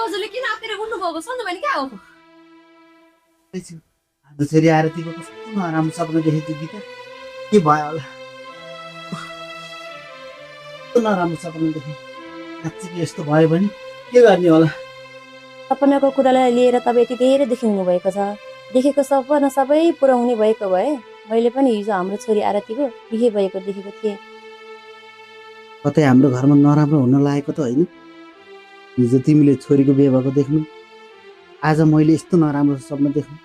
हजुरले किन आफैले उठ्नु भएको सन्ध्या भने क्या हो आज छोरी आएर तिम्रो कस्तो नराम्रो सपना देखेको गीता के भयो होला कस्तो नराम्रो सपना देखेँ साँच्चै यस्तो भयो भने के गर्ने होला सपनाको कुरालाई लिएर तपाईँ यति धेरै देखिनु भएको छ देखेको सपना सबै पुरा हुने भएको भए मैले पनि हिजो हाम्रो छोरी आरतीको बिहे भएको देखेको थिएँ कतै हाम्रो घरमा नराम्रो हुन लागेको त होइन हिजो तिमीले छोरीको बिहे भएको देख्नु आज मैले यस्तो नराम्रो सपना देख्नु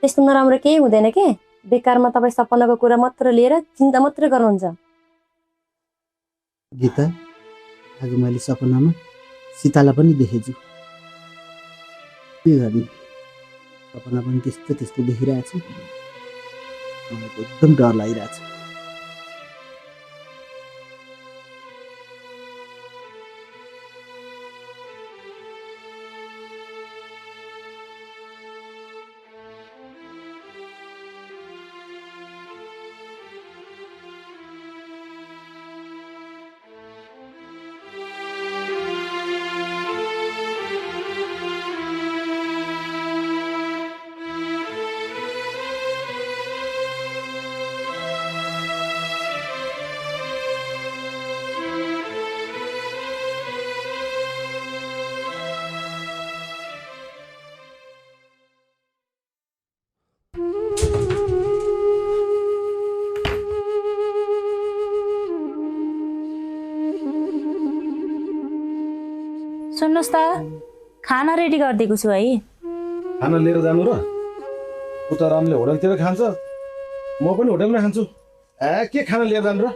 त्यस्तो नराम्रो केही हुँदैन के बेकारमा तपाईँ सपनाको कुरा मात्र लिएर चिन्ता मात्र गर्नुहुन्छ गीता आज मैले सपनामा सीतालाई पनि देखेछु के गर्ने सपना पनि त्यस्तो त्यस्तो देखिरहेको छु मलाई त एकदम डर लागिरहेको छ सुन्नुहोस् त खाना रेडी गरिदिएको छु है खाना लिएर जानु र उता रामले होटलतिर खान्छ म पनि होटलमा खान्छु के खाना लिएर जानु र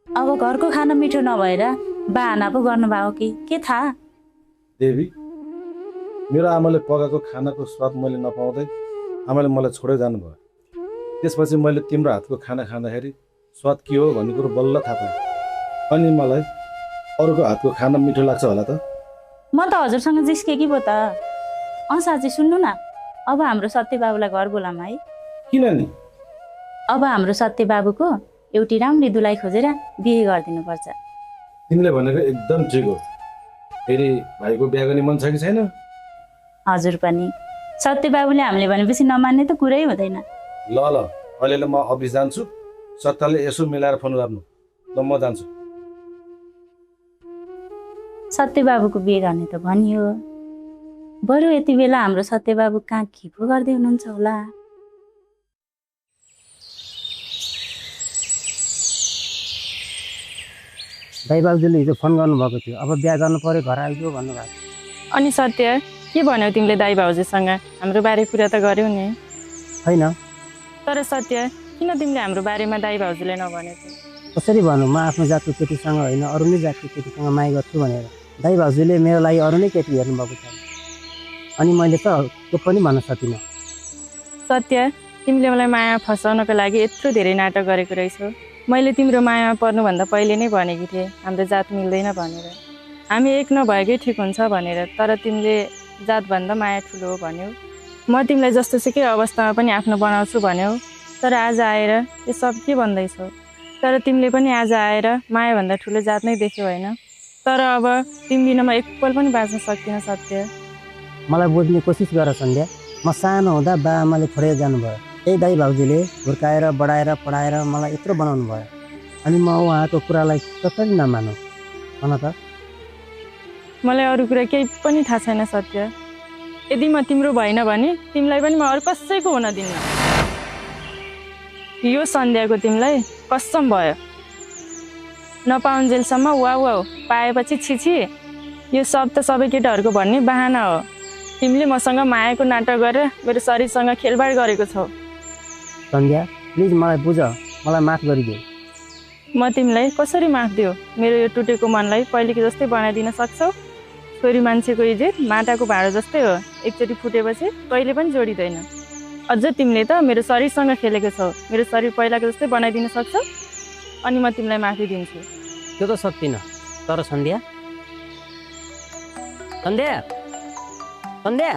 अब घरको खाना मिठो नभएर बाहना पो गर्नुभयो कि के थाहा देवी मेरो आमाले पकाएको खानाको स्वाद मैले नपाउँदै आमाले मलाई छोडेर जानुभयो त्यसपछि मैले तिम्रो हातको खाना खाँदाखेरि स्वाद के हो भन्ने कुरो बल्ल थाहा पाएँ अनि मलाई अरूको हातको खाना मिठो लाग्छ होला त म त हजुरसँग जिस्के कि पो त साँच्चै सुन्नु न अब हाम्रो सत्य बाबुलाई घर बोलाम है किन नि अब हाम्रो सत्य बाबुको एउटी राम्री दुलाई खोजेर बिहे गरिदिनु पर्छ तिमीले भनेको एकदम ठिक हो फेरि भाइको बिहा गर्ने मन छ कि छैन हजुर पनि सत्य बाबुले हामीले भनेपछि नमान्ने त कुरै हुँदैन ल अहिले म अफिस जान्छु सत्ताले यसो मिलाएर फोन गर्नु ल म जान्छु सत्य बाबुको बिहे गर्ने त भनियो बरु यति बेला हाम्रो सत्य बाबु कहाँ के पो गर्दै हुनुहुन्छ होला दाइ बाबुजीले हिजो फोन गर्नुभएको थियो अब बिहा गर्नु पर्यो घर आइदियो भन्नुभएको अनि सत्य के भन्यौ तिमीले दाइ भाउजूसँग हाम्रो बारे कुरा त गर्यौ नि होइन तर सत्य किन तिमीले हाम्रो बारेमा दाइ भाउजूले नभनेको कसरी भनौँ म आफ्नो जातको केटीसँग होइन अरू नै जातको केटीसँग माया गर्छु भनेर दाइ भाउजूले मेरो लागि अरू नै केटी हेर्नुभएको छ अनि मैले त त्यो पनि भन्न सकिनँ सत्य तिमीले मलाई माया फसाउनको लागि यत्रो धेरै नाटक गरेको रहेछौ मैले तिम्रो मायामा पर्नुभन्दा पहिले नै भनेकी थिएँ हाम्रो जात मिल्दैन भनेर हामी एक नभएकै ठिक हुन्छ भनेर तर तिमीले जातभन्दा माया ठुलो हो भन्यौ म तिमीलाई जस्तो सुकै अवस्थामा पनि आफ्नो बनाउँछु भन्यौ तर आज आएर यो सब के भन्दैछौ तर तिमीले पनि आज आएर मायाभन्दा ठुलो जात नै देख्यौ होइन तर अब तिमी बिना म एक पल पनि बाँच्न सक्दिनँ सत्य मलाई बुझ्ने कोसिस गर सन्ध्या म सानो हुँदा बाआमाले छोडेर जानुभयो त्यही दाइ भाउजूले हुर्काएर बढाएर पढाएर मलाई यत्रो बनाउनु भयो अनि म उहाँको कुरालाई कसरी नमानौँ भन त मलाई अरू कुरा केही पनि थाहा छैन सत्य यदि म तिम्रो भएन भने तिमीलाई पनि म अरू कसैको हुन दिन्न यो सन्ध्याको तिमीलाई कसम भयो नपाउन्जेलसम्म वा पाएपछि छिछि यो सब त सबै केटाहरूको भन्ने बहाना हो तिमीले मसँग मायाको नाटक गरेर मेरो शरीरसँग खेलबाड गरेको छौ सन्ध्या प्लिज मलाई बुझ मलाई माफ गरिदियो म तिमीलाई कसरी माफ दियो मेरो यो टुटेको मनलाई पहिलेको जस्तै बनाइदिन सक्छौ छोरी मान्छेको इज्जत माटाको भाँडो जस्तै हो एकचोटि फुटेपछि कहिले पनि जोडिँदैन अझ तिमीले त मेरो शरीरसँग खेलेको छौ मेरो शरीर पहिलाको जस्तै बनाइदिन सक्छौ अनि म तिमीलाई माफी दिन्छु त्यो त सक्दिनँ तर सन्ध्या सन्ध्या सन्ध्या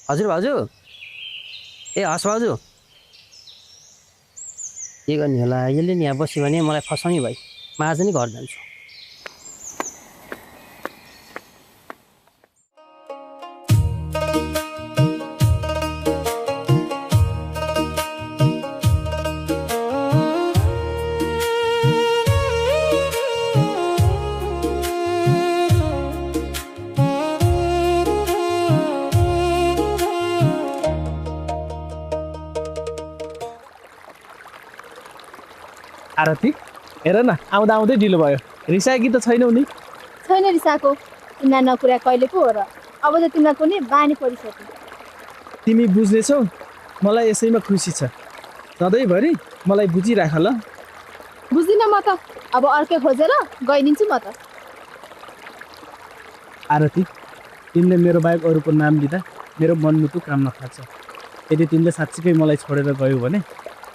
हजुर भाउजू ए हस् भाउजू के गर्ने होला यसले नि यहाँ बस्यो भने मलाई फसाउने भयो म आज नै घर जान्छु आरती हेर न आउँदा आउँदै ढिलो भयो रिसाएकी त छैनौ नि छैन रिसाको तिमीलाई नकुरा कहिले पो हो र अब त तिमीलाई कुनै बानी परिसक्यो तिमी बुझ्नेछौ मलाई यसैमा खुसी छ सधैँभरि मलाई बुझिराख ल बुझ्दिनँ म त अब अर्कै खोजेर गइदिन्छु म त आरती तिमीले मेरो बाहेक अरूको नाम लिँदा मेरो मनमुटु काम नथाल्छ यदि तिमीले साँच्चीकै मलाई छोडेर गयौ भने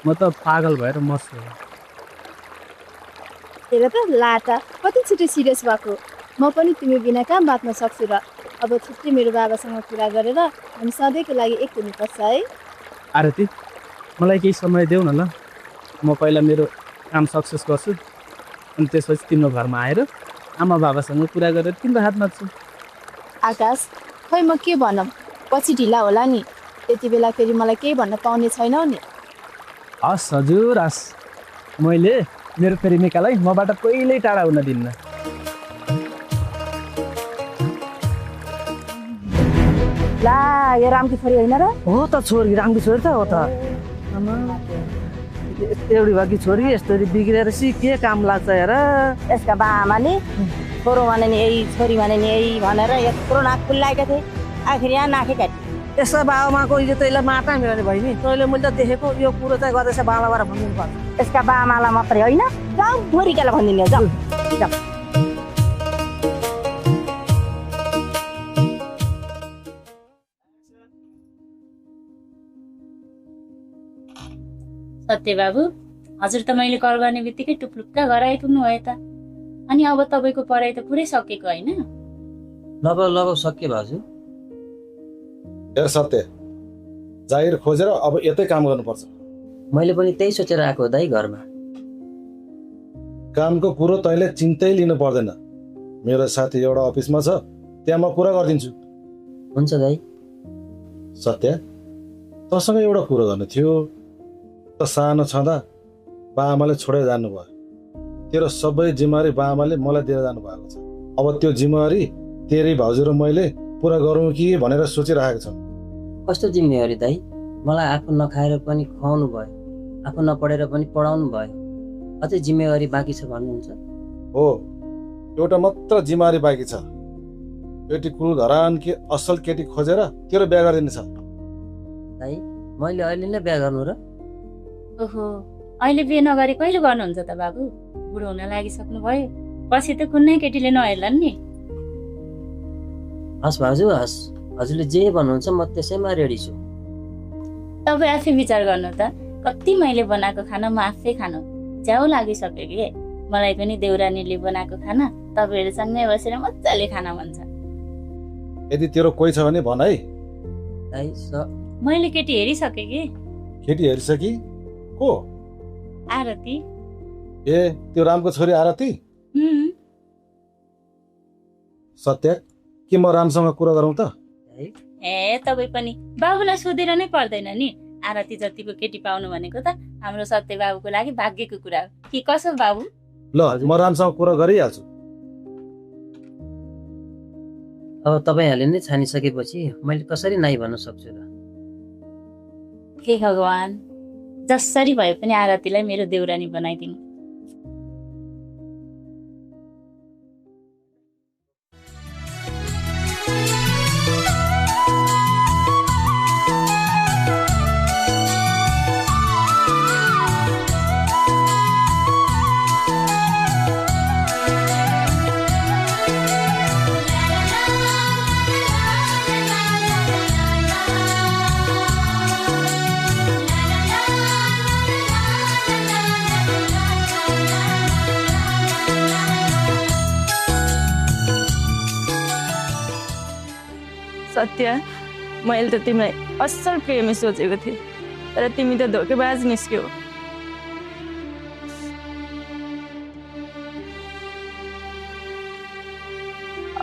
म त पागल भएर मर्छु हेर त लाटा कति छिटो सिरियस भएको म पनि तिमी बिना काम बाँच्न सक्छु र अब छिट्टै मेरो बाबासँग कुरा गरेर हामी सधैँको लागि एक हुनुपर्छ है आरती मलाई केही समय देऊ न ल म पहिला मेरो काम सक्सेस गर्छु अनि त्यसपछि तिम्रो घरमा आएर आमा बाबासँग कुरा गरेर तिम्रो हात माग्छु आकाश खै म के भनौँ पछि ढिला होला नि त्यति बेला फेरि मलाई केही भन्न पाउने छैनौ नि हस् हजुर हस् मैले मेरो प्रेमिकालाई मबाट कहिल्यै टाढा हुन दिन्न ला यो रामकी छोरी होइन र हो त छोरी रामकी छोरी त हो त एउटी भएकी छोरी यस्तरी बिग्रेर के काम लाग्छ हेर यसका बाआमाले छोरो भने नि यही छोरी भने नि यही भनेर यत्रो नाक फुल्लाएका थिए आखिर यहाँ नाकै काटे यसो बाबामाको यो त यसलाई माटा मिलाउने भयो नि तैँले मैले त देखेको यो कुरो चाहिँ गर्दैछ बालाबाट भनिदिनु पर्छ यसका बाआमालाई मात्रै होइन जाऊ भोरिकालाई भनिदिनु जाऊ जाऊ सत्य बाबु हजुर त मैले कल गर्ने बित्तिकै टुप्लुक्का घर आइपुग्नु भयो त अनि अब तपाईँको पढाइ त पुरै सकेको होइन लगभग सके भाउजू हेर सत्य जागिर खोजेर अब यतै काम गर्नुपर्छ मैले पनि त्यही सोचेर आएको दाइ घरमा कामको कुरो तैँले चिन्तै लिनु पर्दैन मेरो साथी एउटा अफिसमा छ त्यहाँ म कुरा गरिदिन्छु हुन्छ दाइ सत्य तँसँग एउटा कुरो गर्नु थियो त सानो छँदा बाआमाले छोडेर जानुभयो तेरो सबै जिम्मेवारी बाआमाले मलाई दिएर जानुभएको छ अब त्यो जिम्मेवारी तेरै भाउजू र मैले पुरा गरौँ कि भनेर सोचिरहेको छ कस्तो जिम्मेवारी दाइ मलाई आफू नखाएर पनि खुवाउनु भयो आफू नपढेर पनि पढाउनु भयो अझै जिम्मेवारी बाँकी छ भन्नुहुन्छ हो एउटा मात्र जिम्मेवारी बाँकी छ केटी कुल घरान कि असल केटी खोजेर तेरो बिहा गरिदिनु छ दाइ मैले अहिले नै बिहा गर्नु र ओहो अहिले बिहे नगरी कहिले गर्नुहुन्छ त बाबु बुढो हुन लागिसक्नु भयो पछि त कुनै केटीले नहेर्लान् नि हस् भाउजू हस् हजुरले जे भन्नुहुन्छ म त्यसैमा रेडी छु तपाईँ आफै विचार गर्नु त कति मैले बनाएको खाना म आफै खानु च्याउ लागिसक्यो कि मलाई पनि देउरानीले बनाएको खाना तपाईँहरू सँगै बसेर मजाले खाना मन छ यदि तेरो कोही छ भने भन है दाइ मैले केटी हेरिसकेँ कि केटी हेरिसकी को आरती ए त्यो रामको छोरी आरती सत्य के म रामसँग कुरा गरौँ त ए तपाईँ पनि बाबुलाई सोधेर नै पर्दैन नि आरती जतिको केटी पाउनु भनेको त हाम्रो सत्य बाबुको लागि भाग्यको कुरा हो कि कसो बाबु ल म रामसँग कुरा गरिहाल्छु अब तपाईँहरूले नै छानिसकेपछि मैले कसरी नाइ भन्न सक्छु र हे भगवान जसरी भए पनि आरतीलाई मेरो देउरानी बनाइदिनु सत्य मैले त तिमीलाई असल प्रेमी सोचेको थिएँ तर तिमी त धोकेबाज निस्क्यौ।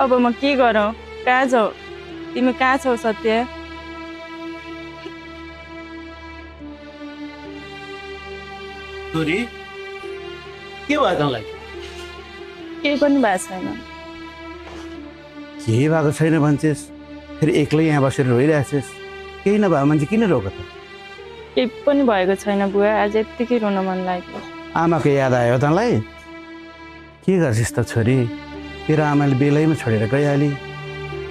अब म के गरौँ? कहाँ जाऊ? तिमी कहाँ छौ सत्य? छोरी के भयो तँलाई? केही पनि भएको छैन। केही भएको छैन भन्छेस्, फेरि एक्लै यहाँ बसेर रोइरहेछेस्। केही नभए मान्छे किन रोक त? केही पनि भएको छैन बुवा, आज यत्तिकै रोन मन लाग्यो। आमाको याद आयो तँलाई? के गर्छिस् त छोरी? तेरो आमाले बेलैमा छोडेर गइहाली।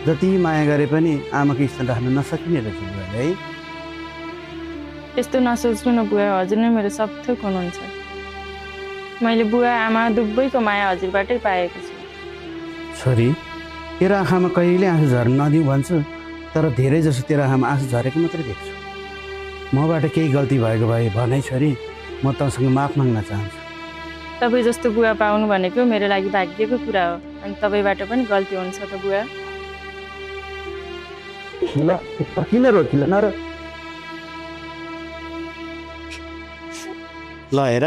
जति माया गरे पनि आमाको स्थान राख्न नसकिने रहेछ बुवाले है। त्यस्तो नसोच्नु न बुवा, हजुर नै मेरो सब थोक हुनुहुन्छ। मैले बुवा आमा दुवैको माया हजुरबाटै पाएको छु। छोरी तेरो आँखामा कहिले आँसु झर्न नदिउँ भन्छु, तर धेरै जसो तेरो आँखामा आँसु झरेको मात्रै देख्छु। मबाट केही गल्ती भएको भए भनाइ छोरी, म तँसँग माफ माग्न चाहन्छु। तपाईँ जस्तो बुवा पाउनु भनेको मेरो लागि भाग्यको कुरा हो, अनि तपाईँबाट पनि गल्ती हुन्छ त बुवा। ल किन रोकिल न र? ल हेर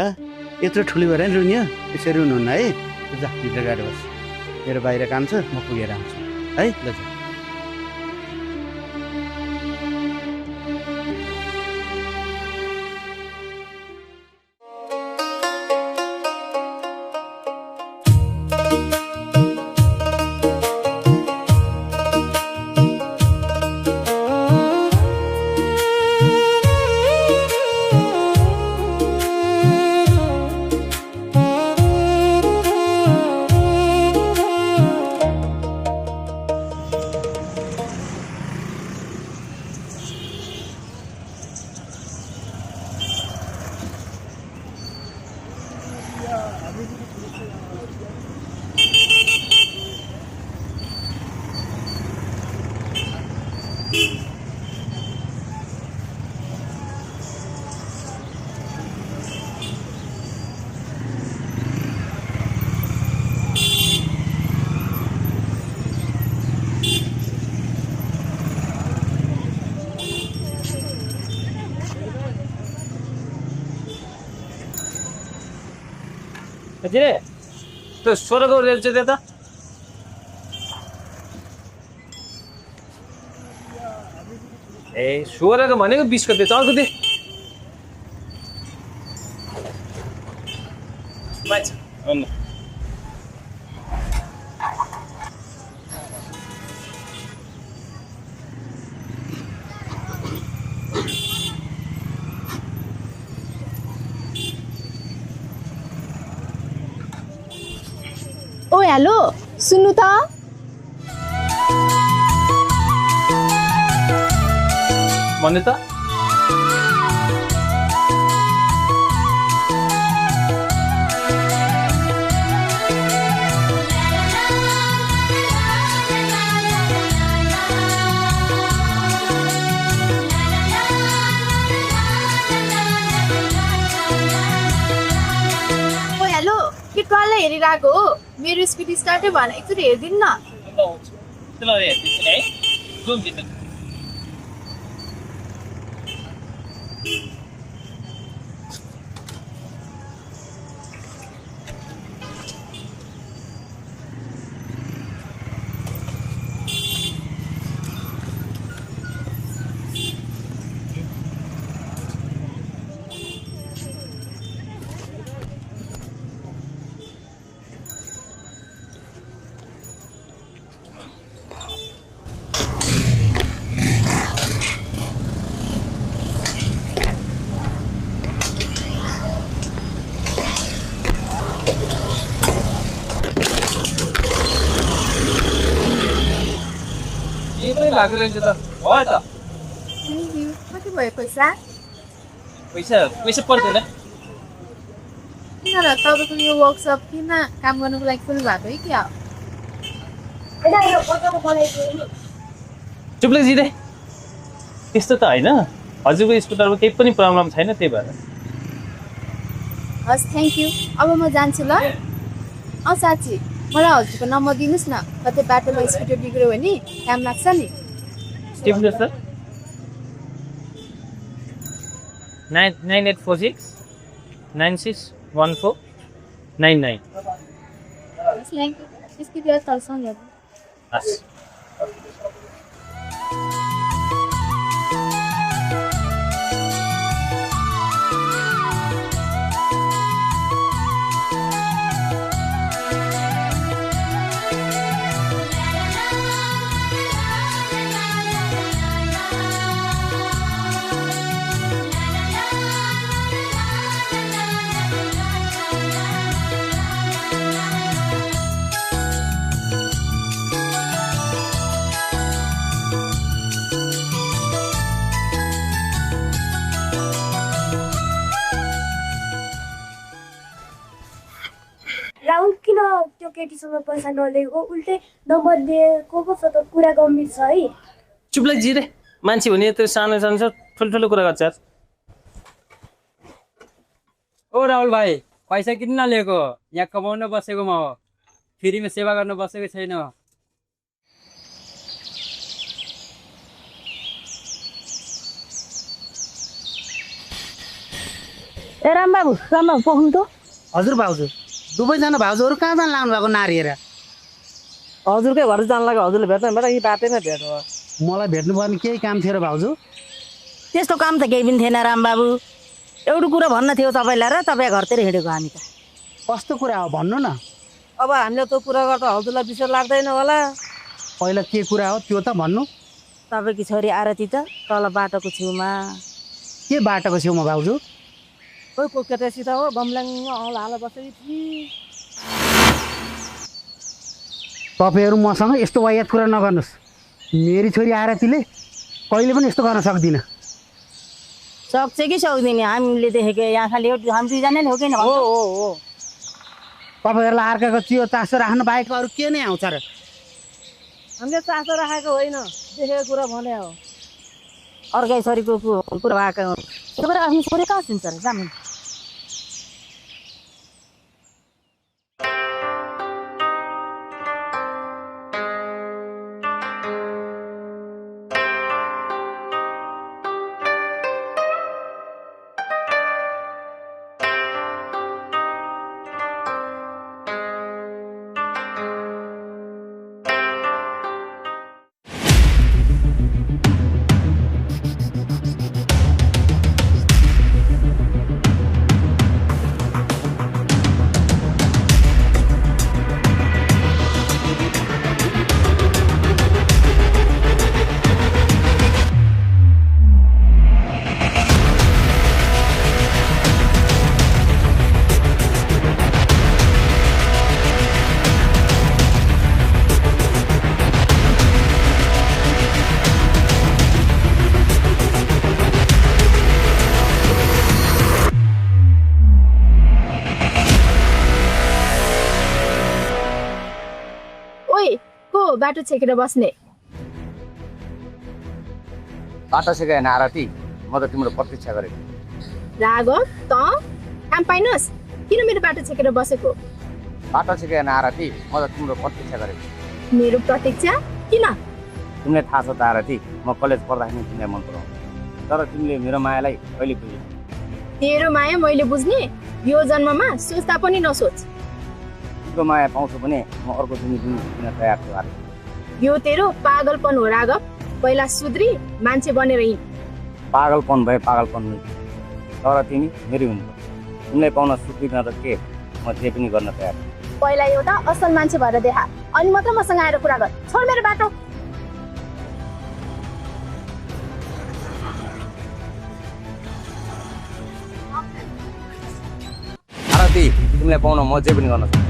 यत्रो ठुलो भएर नि रुनियो, यसरी रुनुहुन्न है। जा भित्र गएर बस, मेरो बाहिर काम छ, म पुगेर आउँछु है। ल जा। हजुर त्यो 16 को रेल चाहिँ त्यता ए 16 को भनेको 20 को दे, अर्को दे। ओ हेलो, सुन्नु त। भन्ने त ओ हेलो, के टोललाई हेरिरहेको हो? मेरो स्पिड स्टार्टै भएन, एकचोटि हेरिदिनु न। लाग्यो रहेछ त भयो त। कति भयो पैसा? पैसा पर्दैन। किन र तपाईँको यो वर्कसप किन काम गर्नुको लागि खोल्नु भएको है क्या? चुप्लै जिदे, त्यस्तो त होइन। हजुरको स्कुटरमा केही पनि प्रब्लम छैन, त्यही भएर। हस्, थ्याङ्क यू। अब म जान्छु ल। साँच्ची मलाई हजुरको नम्बर दिनुहोस् न, कतै बाटोमा स्कुटर बिग्रियो भने काम लाग्छ नि। Stiffener sir 9846 961499। इसकी भी तलसा है। हस्। राहुल किन त्यो केटीसँग पैसा नलिएको उल्टै नम्बर दिएको पो छ त कुरा गम्भीर छ है। चुप लाग जिरे मान्छे भने त्यो सानो सानो छ ठुल्ठुलो कुरा गर्छ यार। ओ राहुल भाइ पैसा किन नलिएको? यहाँ कमाउन बसेको म हो, फ्रीमा सेवा गर्न बसेको छैन। ए रामबाबु पख्नु त। हजुर भाउजू, दुवैजना भाउजूहरू कहाँ जान लाग्नु भएको नारिएर? हजुरकै घर जान लाग्यो, हजुरले भेट्नु बेटा यी बाटैमा भेट हो। मलाई भेट्नुपर्ने केही काम थियो र भाउजू? त्यस्तो काम त केही पनि थिएन रामबाबु, एउटा कुरा भन्न थियो तपाईँलाई र तपाईँ घरतिर हिँडेको हामी त। कस्तो कुरा हो भन्नु न। अब हामीले त्यो कुरा गर्दा हजुरलाई विश्वास लाग्दैन होला। पहिला के कुरा हो त्यो त भन्नु। तपाईँकी छोरी आरती त तल बाटोको छेउमा। के बाटोको छेउमा भाउजू? कोही को केटासित हो गमल्याङ हाल बसेको थिए। तपाईँहरू मसँग यस्तो वायात कुरा नगर्नुहोस्। मेरी छोरी आरतीले कहिले पनि यस्तो गर्न सक्दिनँ। सक्छ कि सक्दैन हामीले देखेको यहाँ खालि हामी दुईजनाले हो कि न? हो तपाईँहरूलाई अर्काको चियो चासो राख्नु बाहेक अरू के नै आउँछ र? हामीले चासो राखेको होइन, देखेको कुरा भने हो। अर्कै छोरीको कुरा भएको हो। त्यो कुरा आफ्नो छोरी कहाँ चिन्छ र जानु। बाटो छेकेर बस्ने? बाटो छेकेन आरती, म त तिम्रो प्रतीक्षा गरेको। राघव त काम पाइनस् किन मेरो बाटो छेकेर बसेको? बाटो छेकेन आरती, म त तिम्रो प्रतीक्षा गरेको। मेरो प्रतीक्षा किन? तिमीलाई थाहा छ त आरती, म कलेज पढ्दाखेरि तिमीलाई मन पराउँछु, तर तिमीले मेरो मायालाई कहिले बुझ्यौ? तेरो माया मैले बुझ्ने यो जन्ममा सोच्दा पनि नसोच। तिम्रो माया पाउँछु भने म अर्को जिन्दगी दिन तयार छु आरती। यो तेरो पागलपन हो राघव, पहिला सुध्री मान्छे बनेर हिँड। पागलपन भए पागलपन नै, तर तिमी मेरी हुनु। तिमीलाई पाउन सुध्रिन त के, म जे पनि गर्न तयार। पहिला एउटा असल मान्छे भएर देखा, अनि मात्र मसँग आएर कुरा गर। छोड मेरो बाटो। आरती, तिमीलाई पाउन म जे पनि गर्न सक्छु।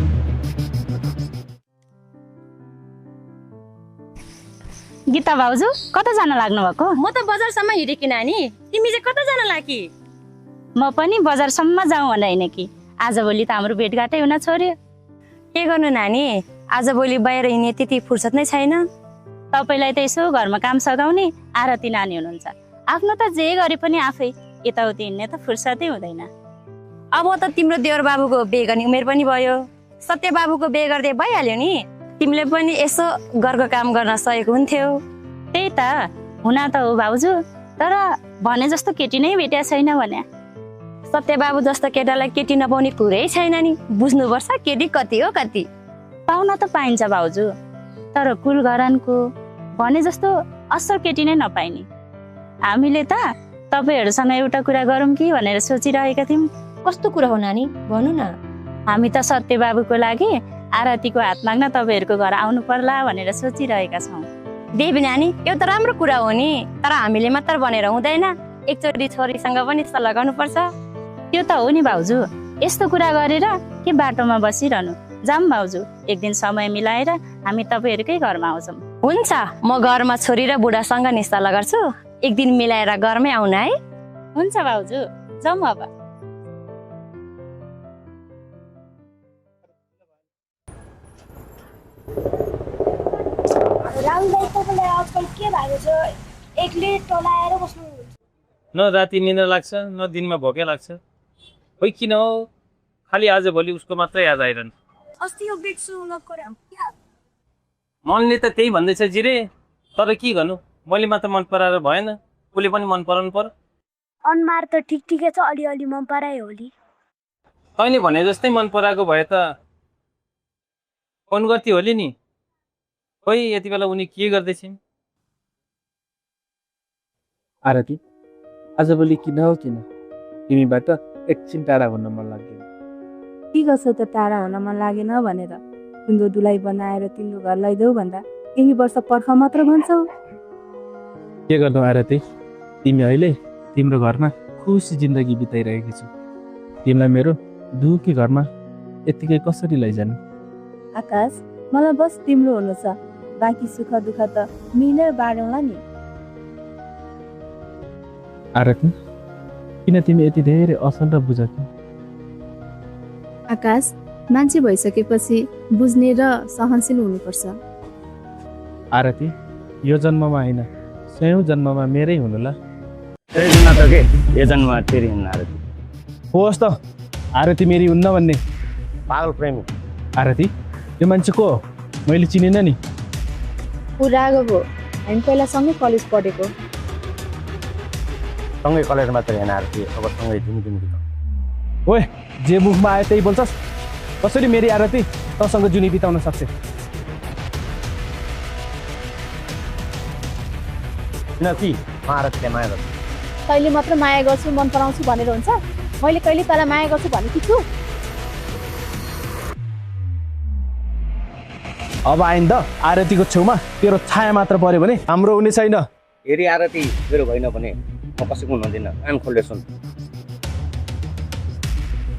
गीता भाउजू कता जान लाग्नु भएको? म त बजारसम्म हिँडेकी नानी, तिमी चाहिँ कता जान लागि? म पनि बजारसम्म जाउँ होइन कि आजभोलि त हाम्रो भेटघाटै हुन छोड्यो। के गर्नु नानी, आजभोलि बाहिर हिँड्ने त्यति फुर्सद नै छैन। तपाईँलाई त यसो घरमा काम सघाउने आरती नानी हुनुहुन्छ, आफ्नो त जे गरे पनि आफै यताउति हिँड्ने त फुर्सदै हुँदैन। अब त तिम्रो देवर बाबुको बिहे गर्ने उमेर पनि भयो, सत्य बाबुको बिहे गर्दै भइहाल्यो नि। तिमीले पनि यसो घरको काम गर्न सकेको हुन्थ्यो। त्यही त हुन त हो भाउजू, तर भने जस्तो केटी नै भेटेको छैन भने। सत्यबाबु जस्तो केटालाई केटी नपाउने कुरै छैन नि। बुझ्नुपर्छ केटी कति हो कति। पाउन त पाइन्छ भाउजू, तर कुल घरानको भने जस्तो असल केटी नै नपाइने। हामीले त तपाईँहरूसँग एउटा कुरा गरौँ कि भनेर सोचिरहेका थियौँ। कस्तो कुरा हो नानी, भन्नु न। हामी त सत्यबाबुको लागि आरतीको हात माग्न तपाईँहरूको घर आउनु पर्ला भनेर सोचिरहेका छौँ। देवी नानी, यो त राम्रो कुरा हो नि, तर हामीले मात्र भनेर हुँदैन, एकचोटि छोरीसँग पनि सल्लाह गर्नुपर्छ। त्यो त हो नि भाउजू, यस्तो कुरा गरेर के बाटोमा बसिरहनु। जाऊँ भाउजू, एक दिन समय मिलाएर हामी तपाईँहरूकै घरमा आउँछौँ। हुन्छ, म घरमा छोरी र बुढासँग नि सल्लाह गर्छु, एक दिन मिलाएर घरमै आउनु है। हुन्छ भाउजू, जाऊँ अब। राहुल भाइ, तपाईँलाई आजकल के भएको छ? एक्लै टोलाएर बस्नुहुन्छ। न राति निद्रा लाग्छ न दिनमा भोकै लाग्छ। खोइ किन हो, खालि आज भोलि उसको मात्रै याद आइरहन्छ। अस्ति यो बेड सुनको मनले त त्यही भन्दैछ जिरे, तर के गर्नु, मैले मात्र मन पराएर भएन, उसले पनि मन पराउनु पर्यो। अनुहार त ठिक ठिकै छ, अलिअलि मन परायो होली। तैँले भने जस्तै मन पराएको भए त फोन गर्थी होली नि। खोइ यति बेला उनी के गर्दैछिन्? आरती, आजभोलि किन हो किन तिमीबाट एकछिन टाढा हुन मन लाग्यो। के गर्छ त टाढा हुन मन लागेन भनेर तिम्रो दुलाई बनाएर तिम्रो घर लैदेऊ भन्दा केही वर्ष पर्ख मात्र भन्छौ। के गर्नु आरती, तिमी अहिले तिम्रो घरमा खुसी जिन्दगी बिताइरहेकी छु। तिमीलाई मेरो दुःखी घरमा यत्तिकै कसरी लैजानु? आकाश, मलाई बस तिम्रो हुनु छ, बाँकी सुख दुःख त मिलेर बाँडौँला नि। आरती, किन तिमी यति धेरै असल र बुझकी? आकाश, मान्छे भइसकेपछि बुझ्ने र सहनशील हुनुपर्छ। आरती, यो जन्ममा होइन, 100औं जन्ममा मेरै हुनु ल। यो जन्ममा तेरी हुन्न आरती। होस् त, आरती मेरी हुन्न भन्ने पागल प्रेमी। आरती, यो मान्छे को हो? मैले चिनेन नि। पुरागो भयो, हामी पहिला सँगै कलेज पढेको। सँगै कलेज मात्रै होइन आरती, अब सँगै झुमझुम गीत। ओए, जे मुखमा आयो त्यही बोल्छस्? कसरी मेरी आरती तँसँग जुनी बिताउन सक्छ? किनकि म आरतीलाई माया गर्छु। तैँले मात्र माया गर्छु मन पराउँछु भनेर हुन्छ? मैले कहिले तँलाई माया गर्छु भनेकी छु? अब आइन्दा आरतीको छेउमा तेरो छाया मात्र पर्यो भने हाम्रो हुने छैन। हेरी आरती मेरो भएन भने म कसैको हुँदैन, कान खोलेर सुन।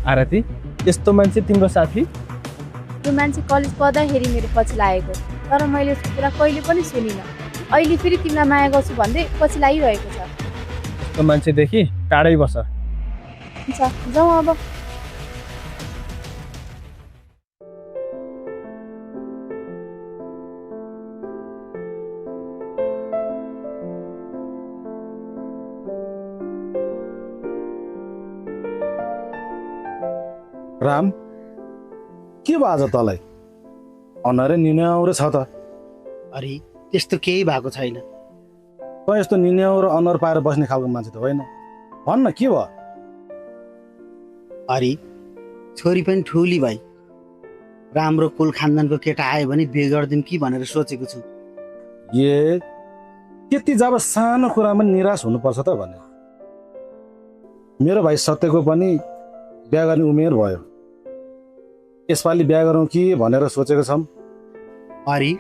आरती, यस्तो मान्छे तिम्रो साथी? यो मान्छे कलेज पढ्दाखेरि मेरो पछि लागेको, तर मैले उसको कुरा कहिले पनि सुनिनँ। अहिले फेरि तिमीलाई माया गर्छु भन्दै पछि लागिरहेको छ। यस्तो मान्छेदेखि टाढै बस। हुन्छ, जाउँ अब। राम, के भयो आज तँलाई? अनुहारै निन्याउरो छ त। अरे त्यस्तो केही भएको छैन। त यस्तो निन्याउरो अनुहार पाएर बस्ने खालको मान्छे त होइन। भन्न के भयो? अरे छोरी पनि ठुली भाइ, राम्रो कुल खानदानको केटा आयो भने बिहे गरिदिउँ कि भनेर सोचेको छु। ए, त्यति जब सानो कुरामा निराश हुनुपर्छ त भने। मेरो भाइ सत्यको पनि बिहा गर्ने उमेर भयो, यसपालि बिहा गरौँ कि भनेर सोचेको छौँ। अरे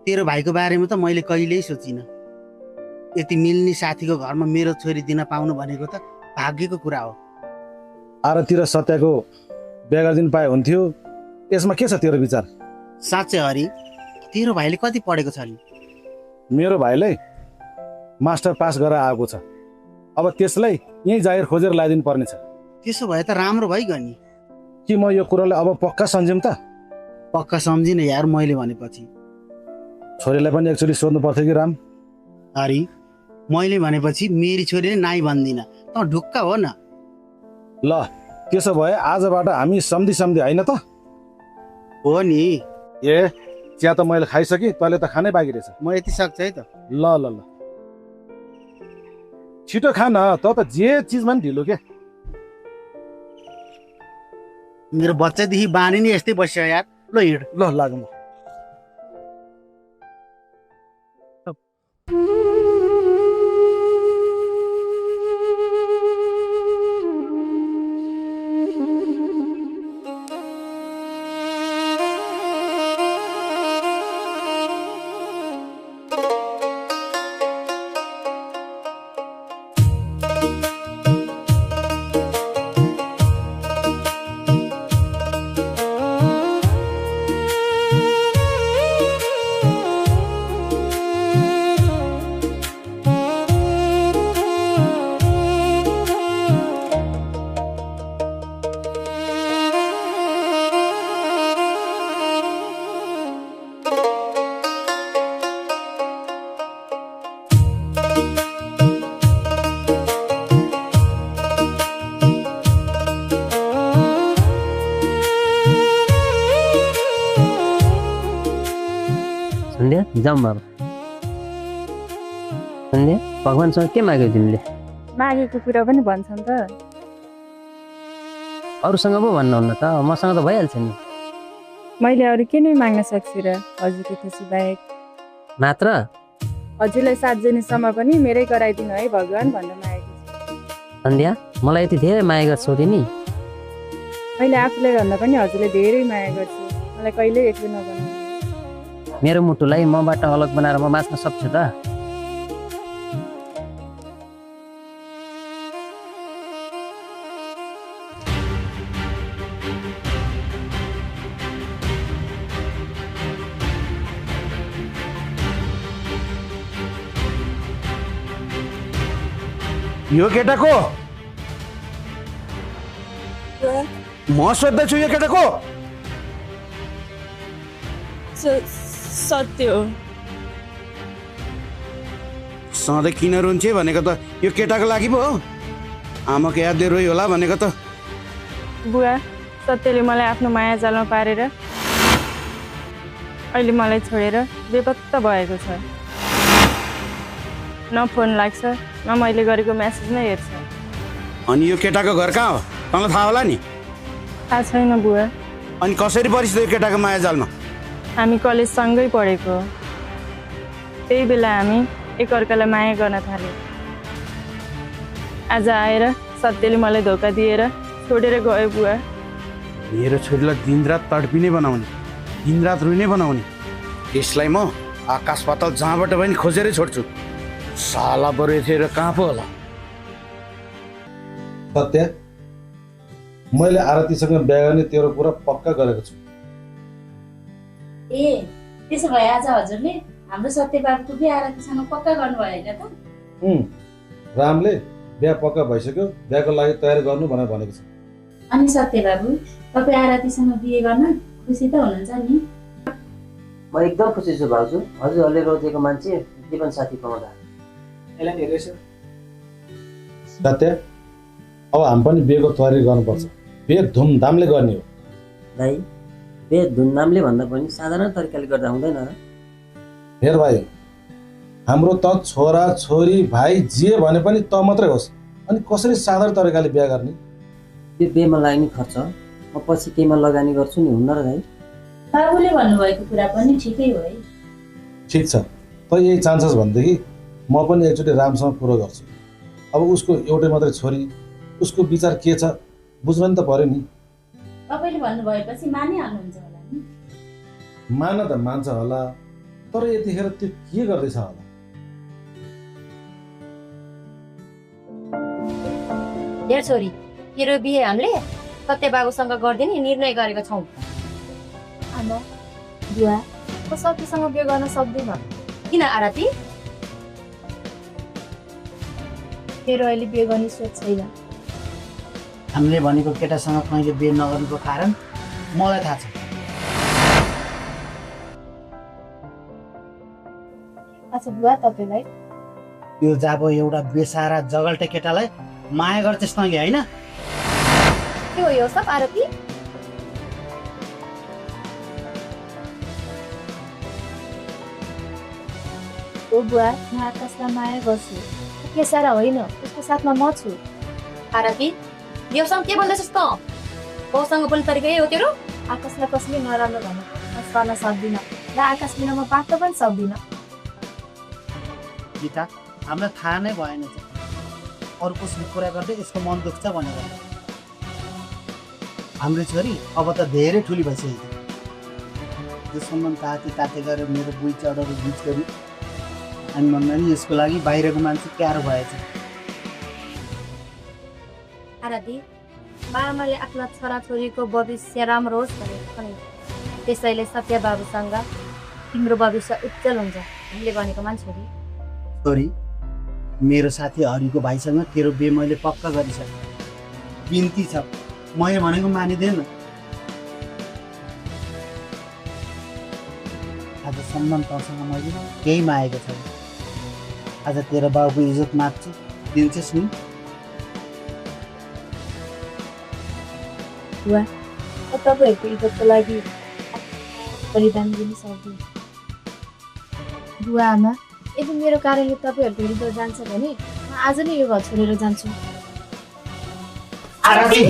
तेरो भाइको बारेमा त मैले कहिल्यै सोचिनँ। यति मिल्ने साथीको घरमा मेरो छोरी दिन पाउनु भनेको त भाग्यको कुरा हो। आरती र सत्यको बिहा गरिदिनु पाए हुन्थ्यो। यसमा के छ तेरो विचार? साँच्चै हरि, तेरो भाइले कति पढेको छ नि? मेरो भाइले मास्टर पास गरेर आएको छ। अब त्यसलाई यहीँ जागिर खोजेर ल्याइदिनु पर्ने छ। त्यसो भए त राम्रो भइगयो नि। कि म यो कुरालाई अब पक्का सम्झौँ त? पक्का सम्झिनँ यार, मैले भनेपछि। छोरीलाई पनि एकचोटि सोध्नु पर्थ्यो कि राम। अरे मैले भनेपछि मेरी छोरीले नाइ भन्दिनँ, त ढुक्क हो न। ल, त्यसो भए आजबाट हामी सम्धि होइन त? हो नि। ए, चिया त मैले खाइसकेँ, तैँले त खानै बाँकी रहेछ। म यति सक्छु है त। ल ल ल, छिटो खा न त जे चिजमा नि ढिलो के। मेरो बच्चादेखि बानी नै यस्तै बस्यो यार। ल हिँड। ल लाग्नु। सन्ध्या जाउँ बाबा। सन्ध्या भगवान्सँग के माग्यौ तिमीले? मागेको कुरा पनि भन्छन् त। अरूसँग पो भन्नुहुन्न त, मसँग त भइहाल्छ नि। मैले अरू के नै माग्न सक्छु र हजुरको खुसी बाहेक। मात्र हजुरलाई 7 जनीसम्म पनि मेरै गराइदिनु है भगवान् भनेर मागेको छु। सन्ध्या मलाई यति धेरै माया गर्छौ तिमी? मैले आफूलाई भन्दा पनि हजुरलाई धेरै माया गर्छु। मलाई कहिल्यै एक्लै नबनाउनु। मेरो मुटुलाई मबाट अलग बनाएर म बाँच्न सक्छु त? यो केटाको म सोध्दैछु, यो केटाको सत्य हो। सधैँ किन रुन्छे भनेको त यो केटाको लागि पो हो। आमाको यादले रोइ होला भनेको त। बुवा सत्यले मलाई आफ्नो माया जालमा पारेर अहिले मलाई छोडेर बेपत्ता भएको छ। न फोन लाग्छ न मैले गरेको मेसेज नै हेर्छ। अनि यो केटाको घर कहाँ हो तँलाई थाहा होला नि? थाहा छैन बुवा। अनि कसरी परिस् यो केटाको माया जालमा? हामी कलेज सँगै पढेको, त्यही बेला हामी एकअर्कालाई माया गर्न थाल्यौँ। आज आएर सत्यले मलाई धोका दिएर छोडेर गयो बुवा। मेरो छोरीलाई दिनरात तडपिने बनाउने, दिनरात रुने बनाउने, यसलाई म आकाश पाताल जहाँबाट पनि खोजेरै छोड्छु। साला बरु यतिखेर कहाँ पो होला? सत्य मैले आरतीसँग बिहा गर्ने तेरो कुरा पक्का गरेको छु। ए त्यसो भए आज हजुरले हाम्रो सत्य बाबुको बिहा आरतीसँग पक्का गर्नुभयो होइन त? रामले बिहा पक्का भइसक्यो, बिहाको लागि तयारी गर्नु भनेर भनेको छ। अनि सत्य बाबु तपाईँ आरतीसँग बिहे गर्न खुसी त हुनुहुन्छ नि? म एकदम खुसी छु भाउजू। हजुरहरूले रोजेको मान्छे जीवन साथी पाउँदा। सत्य अब हामी पनि बिहेको तयारी गर्नुपर्छ। बिहे धुमधामले गर्ने हो। दाइ बिहे धुमधामले भन्दा पनि साधारण तरिकाले गर्दा हुँदैन र? हेर भाइ, हाम्रो त छोरा छोरी भाइ जे भने पनि त मात्रै होस्। अनि कसरी साधारण तरिकाले बिहा गर्ने? त्यो बिहेमा लाग्ने खर्च म पछि केहीमा लगानी गर्छु नि, हुन्न र दाइ? बाबुले भन्नुभएको कुरा पनि ठिकै हो है। ठिक छ, त यही चान्सेस भनेदेखि म पनि एकचोटि रामसँग कुरो गर्छु। अब उसको एउटै मात्रै छोरी, उसको विचार के छ बुझ्नु नि त पर्यो नि। तपाईँले भन्नुभएपछि मानिहाल्नुहुन्छ होला नि? मान त मान्छ होला, तर यतिखेर त्यो के गर्दैछ होला? हेर छोरी, तेरो बिहे हामीले सत्य बाबुसँग गरिदिने निर्णय गरेका छौँ। आमा बुवा म सत्यसँग बिहे गर्न सक्दिनँ। किन आरती? मेरो अहिले बिहे गर्ने सोच छैन। हामीले भनेको केटासँग कहिले बिहे नगर्नुको कारण मलाई थाहा छ। अच्छा बुवा तपाईँलाई यो जाबो एउटा बेसारा जगल्टे केटालाई माया गर्छस् तँले होइन? के हो यो सब आरती? ओ बुवा म आकाशलाई माया गर्छु। के सारा होइन, उसको साथमा म छु। आरती देउसँग के बोल्दैछस् त? बाउसँग बोल्ने तरिका यही हो तेरो? आकाशलाई कसले नराम्रो भन्नु म गर्न सक्दिनँ र आकाश बिना म बाँच्न पनि सक्दिनँ। गीता, हामीलाई थाहा नै भएन अरू कसले कुरा गर्दै यसको मन दुख्छ भनेर। हाम्रो छोरी अब त धेरै ठुली भइसकेको जसम्म ताते गरेर मेरो बुई चढाएर बुझ गरी अनि भन्दा नि यसको लागि बाहिरको मान्छे प्यारो भएछ। आरती बाबाले आफ्ना छोराछोरीको भविष्य राम्रो होस् भनेर भने त्यसैले सत्य बाबुसँग तिम्रो भविष्य उज्जवल हुन्छ हामीले भनेको मान्छेहरू। छोरी, मेरो साथी हरिको भाइसँग तेरो बे मैले पक्का गरिसकेँ। बिन्ती छ, मैले भनेको मानिँदैन। आजसम्म तँसँग मैले केही मागेको छैन। आज तेरो बाबुको इज्जत माग्छु, दिन्छस् नि? बुवा, म तपाईँहरूको इज्जतको लागि बलिदान दिन सक्दिनँ। बुवा आमा, यदि मेरो कारणले तपाईँहरूको इज्जत जान्छ भने म आज नै यो घर छोडेर जान्छु। आरती!